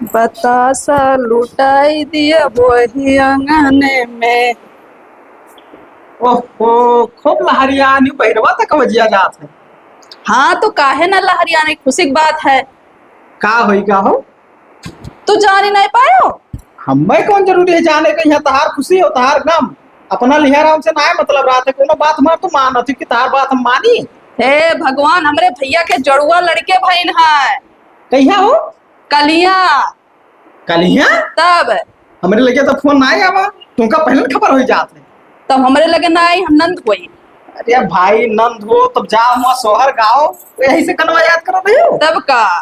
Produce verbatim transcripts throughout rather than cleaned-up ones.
बतासा लुटाई दिया वही आंगन में। ओहो, खूब लहरियानी बहिरवा तक बजिया जात है। हाँ, तो काहे ना लहरियानी, खुशी की बात है। का होई का हो? तू जानी नहीं पायो? हमें कौन जरूरी है जाने के, यहाँ तहार खुशी हो, तहार गम। अपना लिहाराम से ना मतलब रहा था, कोनो बात हमार तू मानत हो कि तहार बात हम मानी? हे भगवान, हमरे भैया के जड़ुआ लड़के भइन है। कहिया हो? कलिया। कलिया? तब? हमरे लगे तो फोन ना आवा, तुमका पहले खबर हो जात है। तब हमरे लगे ना आई, हम नंद होई। अरे भाई, नंद हो तब जा, हुआ सोहर गाओ, यही से कनवा याद करो दे। तब का?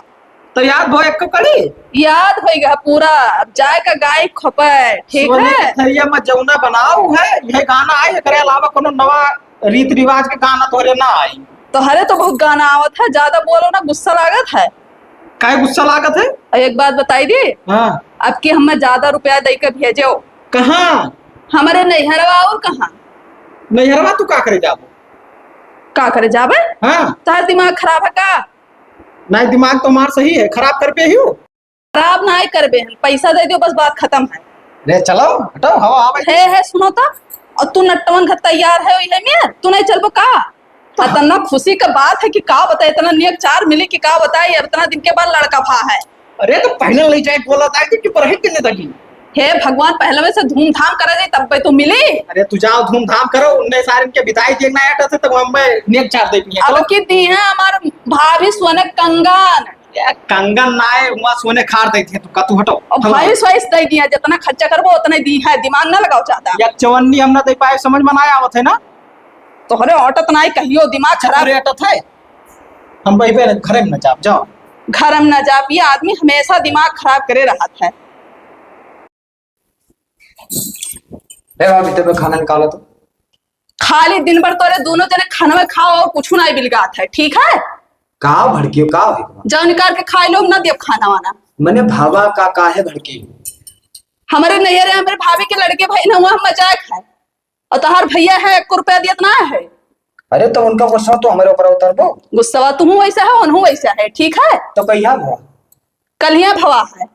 तो याद हो एक को कड़ी? याद होई गया पूरा। अब जाए का गाय खोपे, ठीक सोने है? के थरिया में जौना बनाऊ है, यह गाना आई, एकरे अलावा कोनो नवा रीत रिवाज के गाना तोहरे ना आई। तोहरे तो बहुत गाना आवत है, ज्यादा बोलो ना, गुस्सा लागत है। काहे गुस्सा लागत है? और एक बात बताई दी। हाँ। अब की हमें ज्यादा रुपया दे के भेजो। कहाँ? हमारे नैहरवा और कहाँ? नैहरवा तू का करे जाबो? का करे जाबे? हाँ। तार दिमाग खराब है का? नहीं, दिमाग तो हमार सही है, खराब कर पे ही हो। खराब ना करबे हम, पैसा दे दियो, बस बात खत्म है। रे चलो, हटो, हवा आवे। हे, हे, सुनो तो, और तू नट्टवन घर तैयार है, इहे में तू नहीं चलबो का? अतना खुशी का बात है कि का बताए, इतना नेक चार मिली कि का बताए, अब इतना दिन के बाद लड़का भा है। अरे तो पहले ले जाए बोला था कि, कि परहित के ले दगी। हे भगवान, पहले में से धूमधाम करा जाए तब पे तो मिली। अरे तू जाओ धूमधाम करो, उनने सारे इनके बिताई दिए ना एटा से, तब हम नेक चार दे पिए। अब चलो। की दी है हमार भाभी सोने कंगन। ये कंगन ना है, वहाँ सोने खार देती है, तू का तू हटो। और हटो। भैंस वैस दे दिया, जितना खर्चा करबो उतना दी है, दिमाग ना लगाओ ज्यादा। या चवन्नी हम ना दे पाए, समझ में ना आवत है ना। तोहरे औटत ना है, कहियो दिमाग खराब। तोहरे औटत है, हम वही पे घरे में ना जाब, जाओ। घर में ना जाब, ये आदमी हमेशा दिमाग खराब करे रहत है। ए भाभी, तेरे खाना निकालो तो। खाली दिन भर तोरे दोनों जने खाना में खाओ और कुछ ना बिलगात है, ठीक है? का भड़कियो, का हो? जाओ निकाल के खाए लो, ना दियो खाना वाना। मने भावा का, का है भड़की? हमारे नैहर है, हमारे भाभी के लड़के भाई ना हुआ, हम मजाक है। और तोहार भैया है, एक रुपया दियत ना है। अरे तो उनका गुस्सा तो हमारे ऊपर उतरबो। गुस्सा तुम वैसा है, उन्हों वैसा है, ठीक है? तो कहिया भवा? कल ही भवा है।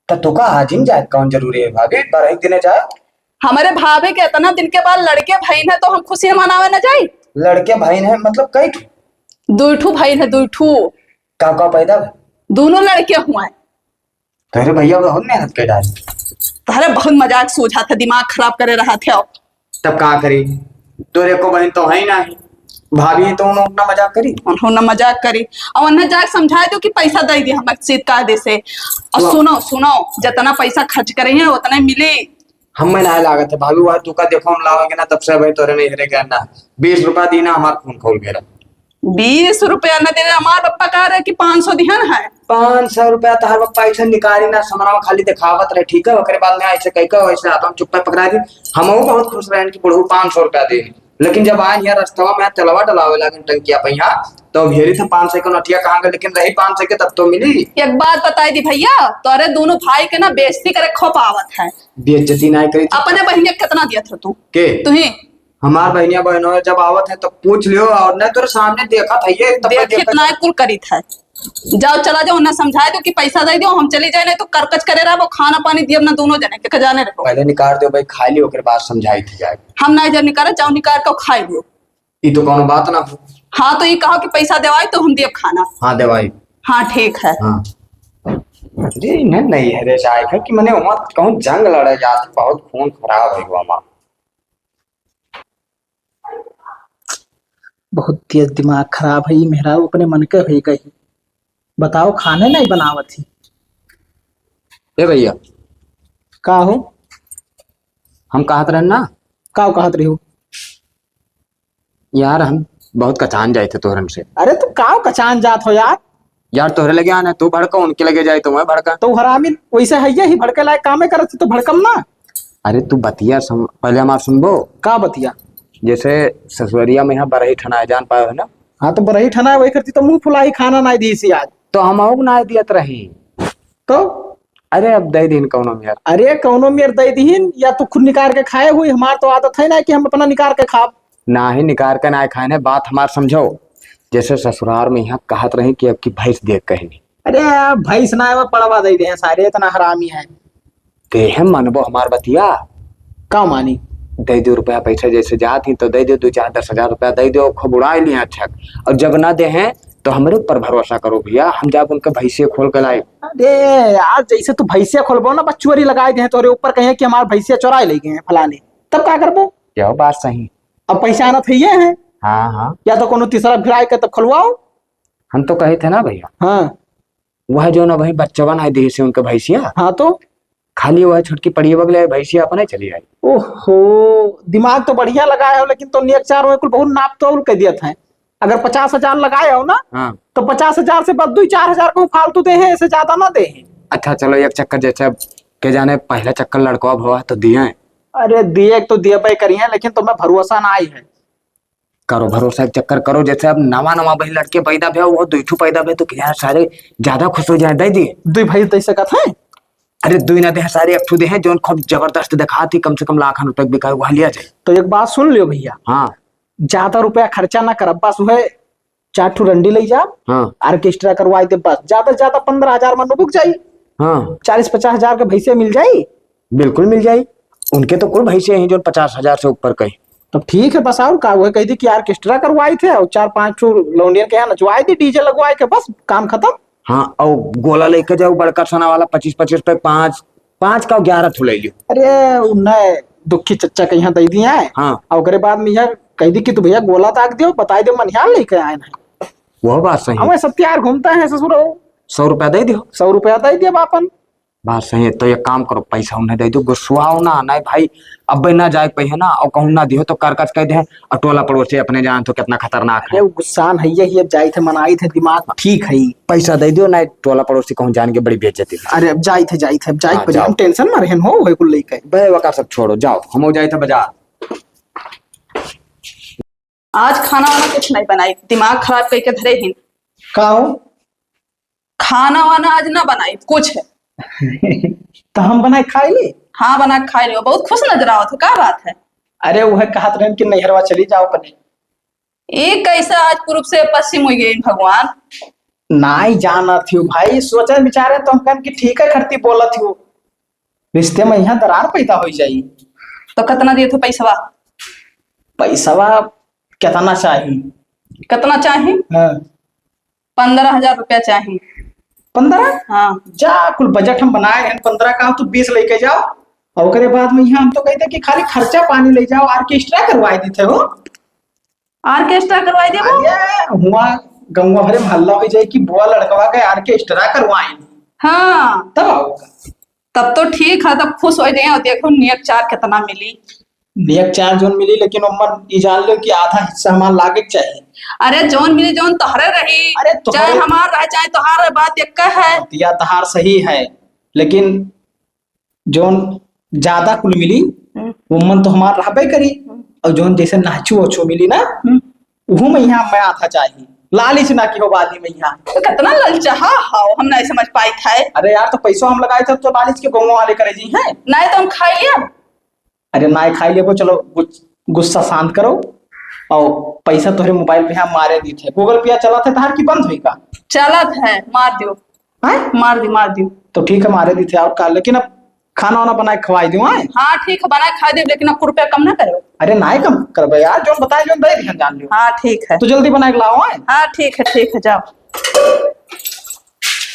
त तोका आजिम जाए कौन जरूरी है भाभी? बारह एक दिने जाए। हमरे भाभी के इतना दिन के बाद लड़के भइन है तो हम खुशी मनावे न जाई? लड़के भइन है मतलब कई ठू? दुई ठू भइन है, दुई ठू। का का पैदा भा? दोनों लड़के हुए। तोहरे भैया बहुत मेहनत कर डाले। तोहरे बहुत मजाक सूझा था, दिमाग खराब करे रहा थे। तब का करी? तोरे को बहन तो है ही नाही। भाभी तो उन्हों अपना मजाक करी। उन्हों ना मजाक करी। और उन्हें जाके समझाए दो कि पैसा दे दे हमें सीत कायदे से। और वाह। सुनो, सुनो, जितना पैसा खर्च करे हैं उतना ही मिले। हमें ना लागत है भाभी, वह तू का देखो हम लावेंगे ना, तब से भाई तोरे नहीं हरे गया ना। बीस रुपया दी ना, हमार खून खोल गया। बीस रुपया न दे, हमार पप्पा कह रहे कि पाँच सौ दिहन है। पाँच सौ रुपया तहार पप्पा ऐसे निकाली ना, समनवा खाली दिखावत रहे, ठीक है? ओकरे बाद में ऐसे कह के वैसे हाथों में चुप्पा पकड़ा दी। हमहू बहुत खुश रहन कि बुढ़ऊ पाँच सौ रुपया दे, लेकिन जब आए यहाँ रस्तवा में तेलवा डलावे लागन टंकिया पे यहाँ, तो घेरी थे पाँच सौ के नोटिया कहाँ गए, लेकिन रही पाँच सौ के तब तो मिली। एक बात बताई दी भैया, तोरे दोनों भाई के ना बेइज्जती करे खो पावत है। बेइज्जती नहीं करी थी। अपने बहिनिया के कितना दिया था तू? के? तू ही। हमार बहिनिया बहनों जब आवत है तो पूछ लियो, और नहीं तोरे सामने देखत है ये, तब मैं देखित देखत ना कुल करीत है। जाओ, चला जाओ, उन्हें समझाए दो कि पैसा दे दो, हम चली जाए, नहीं तो करकच करे रहो, खाना पानी दियब ना दोनों जने के, जाने रहो। पहले निकाल दो भाई, खा लियो, ओकरे बाद समझाई थी जाए। हम नहीं जब निकाले, जाओ निकाल के खाई लियो। ई तो कोनो बात ना हो। हाँ, तो ये कहो कि पैसा देवाई तो हम दियब खाना। हाँ, देवाई। हाँ, ठीक है। हाँ। अरे, इन्हें नहीं है रे जाए का कि मने वहाँ कहूँ जंग लड़े जात, बहुत खून खराब है वहाँ। बहुत तेज दिमाग खराब है, ई मेहरारू अपने मन के होई गई। बताओ, खाने नहीं बनावत ही। ए भैया। का हो? हम कहत रहन ना। का कहत रही हो? यार, हम बहुत कचान जाए थे तोहरन से। अरे, तू का कचान जात हो यार? यार, तोहरे लगे आना, तू भड़का, उनके लगे जाए तो मैं भड़का। तो हरामी वैसे है, यही भड़के लायक कामे करत, तो भड़कम ना। अरे, तू बतिया सम-, पहले हमार सुनबो। का बतिया? जैसे ससुरिया में यहाँ बरही ठनाए जान पाए है ना? हाँ, तो बरही ठनाए वही करती तो मुंह फुलाई खाना ना दी सी आज। तो हम ना दियत रही। तो? अरे, अब दे दीन कौनो मेर। अरे, कौनो मेर दे दीन या तू खुद निकाल के खाए हुई, हमार तो आदत है ना कि हम अपना निकाल के खाब। नाही, निकार के नाही खाए ने, बात हमार समझो। जैसे ससुरार में यहाँ कहत रही कि अब की भैंस देख कहनी। अरे, भैंस ना है, वो पड़वा दे दे हैं सारे, इतना हरामी है। ते हम मानबो हमार बतिया? का मानी? दे दो रुपया पैसा, जैसे जात ही तो दे दो, दो चार दस हजार रुपया दे दो, खूब उड़ाए लिए अच्छा। और जब ना दे हैं तो हमरे ऊपर भरोसा करो भैया, हम जाब उनके भैंसिया खोल के लाए। अरे यार, जैसे तू भैंसिया खोलबो ना, बस चोरी लगाए दे हैं तोरे ऊपर, कहे कि हमार भैंसिया चोराए ले गए हैं फलाने, तब का करबो? क्या बात सही। अब पहचानत है ये है। हाँ, हाँ। या तो कोनो तीसरा भिड़ाए के तब खोलवाओ। हम तो कहे थे ना भैया। हाँ। वह जो ना वही बच्चवन है देह से उनके भैंसिया। हाँ तो? खाली वह छोटकी पड़िए बगले भैंसिया अपने चली आई। ओहो, दिमाग तो बढ़िया लगाए हो, लेकिन तो नेक चार में कुल बहुत नाप तोल के दियत है। अगर पचास हजार लगाए हो ना, हाँ। तो पचास हजार से बस दो चार हजार को फालतू दे हैं, ऐसे ज्यादा ना दे हैं। अच्छा चलो, एक चक्कर जैसे अब के जाने पहला चक्कर लड़कवा भवा तो दिए हैं। अरे दिए तो दिए पे करी है, लेकिन तुम्हें भरोसा ना आई है। करो भरोसा, एक चक्कर करो, जैसे अब नवा नवा बही लड़के पैदा भे, वो दुई ठू पैदा भे, तो क्या सारे ज्यादा खुश हो जाए, दे दिए। दुई भाई दे सकत है? अरे दुई ना दे, सारे एक ठू दे हैं, जोन खूब जबरदस्त दिखा थी, कम से कम लाख रुपए बिकाए, वह लिया जाए। तो एक बात सुन लियो भैया। हाँ। ज्यादा रुपया खर्चा ना करब, बस वह चार ठू रंडी ले जाब, हाँ। ऑर्केस्ट्रा करवाई दे, बस ज्यादा से ज्यादा पन्द्रह हजार में बिक जाई। हाँ। चालीस पचास हजार के भैंसे मिल जाई। बिल्कुल मिल जाई। उनके तो कुल भैंसे हैं जो पचास हजार से ऊपर कहीं। तो ठीक है, बस और का, वह कह दी कि ऑर्केस्ट्रा करवाई थे और चार पांच ठो लौंडियन के यहाँ नचवाई दी, डीजे लगवाई के, बस काम खत्म। हाँ, और गोला लेके जाओ बड़का सना वाला, पच्चीस पच्चीस पे पाँच, पाँच का ग्यारह ठो ले लियो। अरे, उन्हें दुखी चच्चा के यहाँ दे दिया है। हाँ। और ओकरे बाद में यह कह दी कि तू भैया गोला दाग दियो, बताई दे, मनिहार लेके आए हैं। वह बात सही। हमें सब तैयार घूमता है ससुर। सौ रुपया दे दियो। सौ रुपया दे दिया बापन। बात सही है, तो एक काम करो, पैसा उन्हें दे दो, गुस्सुआओ ना, नहीं भाई, अब ना जाए पे है ना, और कहूँ ना दियो तो करकच कह दे, और टोला पड़ोसी अपने जान तो कितना खतरनाक है। अरे, वो गुस्सान है, यही अब जाई थे, मनाई थे, दिमाग ठीक है। पैसा दे दो, नहीं टोला पड़ोसी कहूँ जान के बड़ी बेइज्जती है। अरे, अब जाई थे, जाई थे, अब जाई हाँ, थे, जाओ। हम टेंशन में रहन हो, वही कुल लेके। बे, वका सब छोड़ो, जाओ, हम हो जाई थे बाजार। आज खाना वाना कुछ नहीं बनाई, दिमाग खराब करके धरे ही। का हो? खाना वाना आज ना बनाई कुछ। तो हम बनाए खाई ले? हाँ, बना के खाई लियो। बहुत खुश नजर आवत हो, का बात है? अरे, वह कहत रहन कि नैहरवा चली जाओ अपने। ये कैसा आज पूरब से पश्चिम हो गई भगवान? नाई जानत हो भाई, सोचे विचारे तो हम कहन कि ठीक है, खरती बोलत हो, रिश्ते में यहाँ दरार पैदा हो जाई। तो कितना दिए थे पैसवा? पैसवा कितना चाही? कितना चाही? हाँ। पन्द्रह हजार रुपया चाही। पन्द्रह? हाँ। जा, कुल बजट हम बनाए हैं पन्द्रह का, तू बीस लेके जाओ, और ओकरे बाद में यहाँ हम तो कहते कि खाली खर्चा पानी ले जाओ, ऑर्केस्ट्रा करवाए देते हो। ऑर्केस्ट्रा करवाए देबो? अरे, हुआ गंगवा भरे में हल्ला हो जाए कि बुआ लड़कवा के ऑर्केस्ट्रा करवाए। हाँ। तब आओ। तब तो ठीक है, तब खुश हो जाए। और देखो, नियत चार कितना मिली। नियत चार जोन मिली, लेकिन ओमन ई जान लो कि आधा हिस्सा हमार लागे के चाहिए। अरे, जोन मिली, जोन तोहरे रही, अरे, तोहरे चाहे हमार रहे, चाहे तोहार रहे, बात एक है। बतिया तोहार सही है, लेकिन जोन ज्यादा कुल मिली, हम्म। ओमन तो हमार रहबे करी। हम्म। और जोन जैसे नाचू ओचू मिली ना, हम्म। उहू में यहाँ मैं आधा चाही। लालच ना की हो बाली में यहाँ। तो कितना ललचाहा हाओ, हम नहीं समझ पाई था। अरे यार, तो पैसो हम लगाए थे, तो लालच के गौवा वाले करे जी हैं। नहीं तो हम खाई लिया। अरे नाय खाई लेबो, चलो गुस-, गुस्सा शांत करो और पैसा तोहरे मोबाइल पे हम मारे दी थे। Google Pay चलत है तहार की बंद होई का? चलत है, मार दियो। हैं? मार दी, मार दियो। तो ठीक है, मारे दी थे और का, लेकिन अब खाना वाना बनाए खवाई दियो, हैं? हाँ ठीक है, बनाए खवाई दियो, लेकिन अब रुपया कम ना करो। अरे नाय कम करबे यार, जोन बताए जोन दे दिहन जान लियो। हाँ ठीक है। तो जल्दी बनाए के लाओ, हैं? हाँ ठीक है, ठीक है, जाओ।